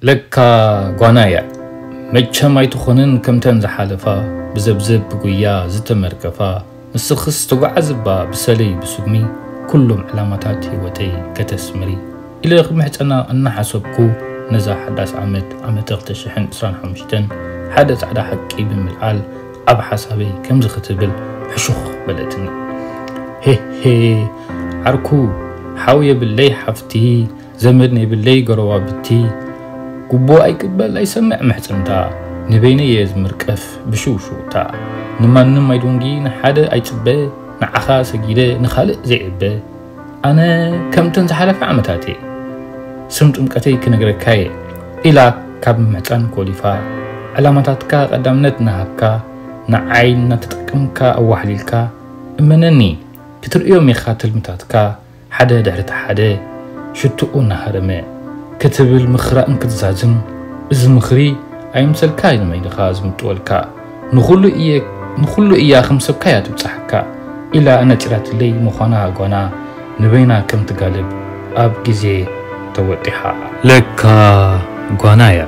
ለካ ጓና እያ መቸም ኣይትኾንን ከምተን ዝሓለፋ፣ ብዘብዘብ ብጉያ ዝተመርገፋ። ንስኽስ ተጓዓዝባ ብሰለይ ብስጉሚ፣ ኩሎም ዕላማታት ህይወተይ ከተስምሪ። ኢለ ክምሕጸና እናሓሰብኩ፣ ነዛ ሓዳስ ዓመት ዓመተ ክልተ ሽሕን ዕስራን ሓሙሽተን ሓደ ጻዕዳ ሓቂ ብምልዓል፣ ኣብ ሓሳበይ ከምዚ ክትብል ሕሹኽ በለትኒ። ሄሄ ዓርኩ፣ ሓው የብለይ ሓፍቲ፣ ዘመድ ነይብለይ ጎረባብቲ፣ ጉቦ ኣይቅበል ኣይሰምዕ ምሕጽንታ፣ ንበይነየ ዝምርቀፍ ብሽውሽውታ። ንማንም ኣይዶንጊ ንሓደ ኣይጽበ፣ ንዓኻ ሰጊደ ንኻልእ ዘይዕበ። ኣነ ከምተን ዝሓለፈ ዓመታት'የ፣ ስም ጥምቀተይ ክነግረካ'የ፣ ኢላ ካብ ምምሕጻን ኮሊፋ፣ ዕላማታትካ ቀዳምነት እናሃብካ፣ ንዓይ እናተጠቀምካ ኣዋሕሊልካ፣ እመነኒ ክትርእዮም ኢኻ ትልምታትካ፣ ሓደ ድሕሪ እቲ ሓደ ሽትኡ እናሃረመ ክትብል ምኽራእን ክትዛዝም፣ እዚ ምኽሪ ኣይምሰልካ ንመይንኻ ዝምጥወልካ፣ ንኹሉ እየ ንኹሉ እያ ከም ሰብካ እያ ትብጻሓካ፣ ኢላ ኣነጺራትለይ ምዃና ጓና ንበይና ከም ትጋልብ ኣብ ግዜ ተወጢሓ። ለካ ጓና እያ